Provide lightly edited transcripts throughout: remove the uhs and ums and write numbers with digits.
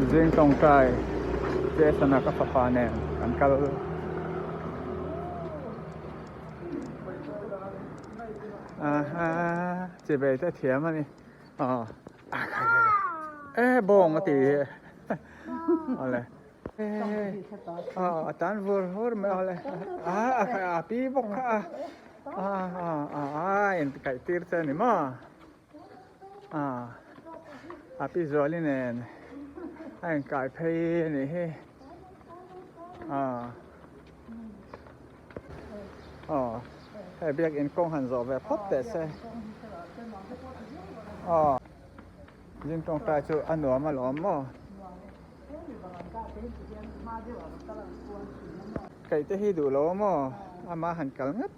Zing tawngtai Jason-a ka fapa nen kan kal. Aha chibei te thiam a ni. Aw a khai khai e bawng a ti hi awle e aw a tan vur vur mai awle a a khai a pi bawk kha a a a a in kaih tir che a ni maw a a pi zuali nen a inkai phei a nih hi a. Aw hei biakin kawng han zawh ve phawt teh se aw zing tawngtai chu a nuam alawm maw kaih te hi duh lo maw ama han kal ngat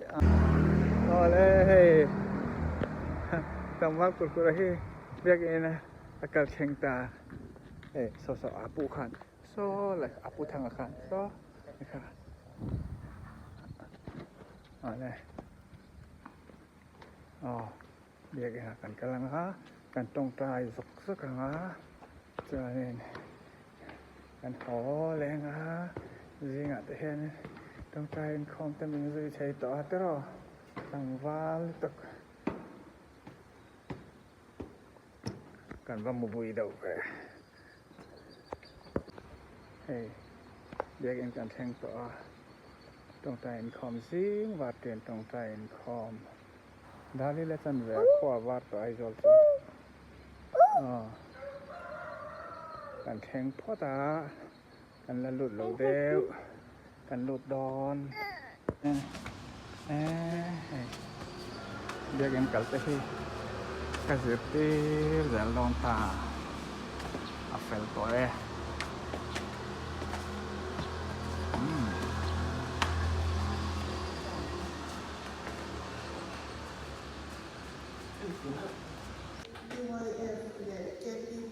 aw le hei tlangval kurkura hi biakin a kal thleng ta hei saw saw a pu khan saw le a pu thanga khan saw. Awle aw biakin ah kan kal ang a kan tawngtai zawk zawk ang a chuanin kan haw leng a zingah te hian tawngtai inkhawm te min zui thei tawh a tiraw tlangval lutuk kan va mupui deuh ve. Hei biakin kan thleng tawh a tawngtai inkhawm zing var ṭin tawngtai inkhawm Dali la chan ve a khua var tawh Aizawl chu aw kan thleng phawt a kan la lut lo deuh kan lut dawn e hei biakin kal te hi ka zirtir zel dawn ta a fel tawh e umm. UYF leh KPP.